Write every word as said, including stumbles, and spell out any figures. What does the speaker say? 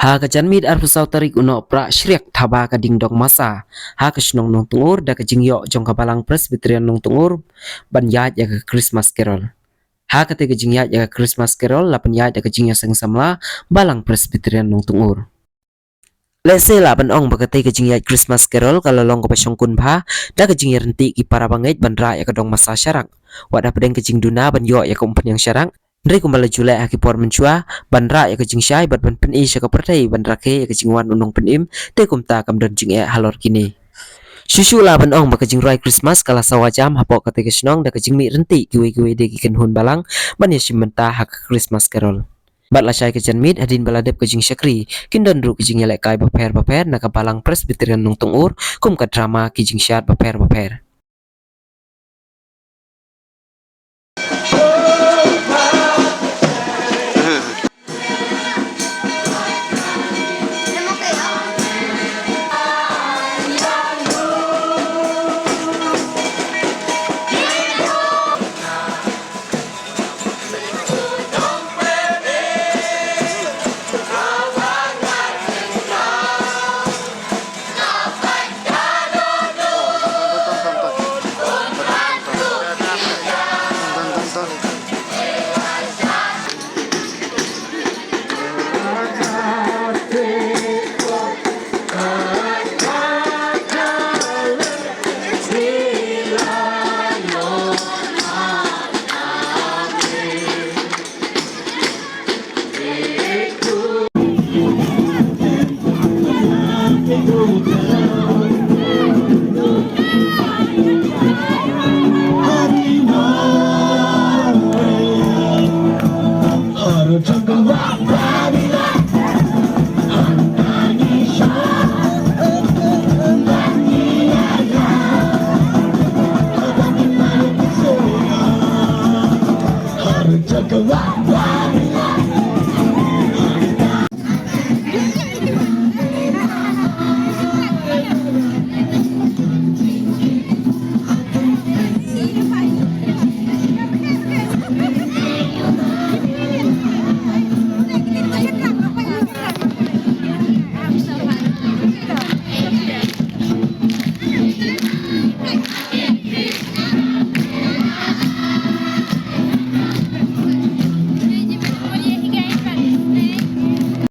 Ha ka janmiet arphew saw tarik u Nohprah Shriak Thaba ka Dingdong Masa ha ka shnong Nongtngur da ka jingïoh jong ka Balang Presbyterian Nongtngur ban ïaid ïa ka Christmas Carol. Ha kata ka jingïaid ïa ka Christmas Carol la pynïaid da ka jingïaseng samla Balang Presbyterian Nongtngur. Lehse lah ban ong ba kata ka jingïaid Christmas Carol ka la long kaba shongkun bha da ka jingïaryntih ki para bangeit ban rah ïa ka dong masa sharak. Wat hapdeng ka jingduna ban ïoh ïa ka umphniang sharak, hynrei kumba la ju leh ha ki por mynshuwa ban rah ïa ka jingshai bad ban pyni sha ka pyrthei ban rakhe ïa ka jingwan u nongpynim, te kumta kam don jingeh halor kine. Shuh shuh lah ban ong ba ka jingrwai Christmas ka la sawa jam hapoh kata ka shnong da ka jingmih ryntih kiwei kiwei de ki kynhun balang ban ïashim bynta ha ka Christmas Carol. Bad lashai ka janmiet hadien ba la dep ka jingshakri, kin don ruh ka jingïalehkai bapher bapher na ka Balang Presbyterian Nongtngur kum ka drama, ki jingshad bapher bapher.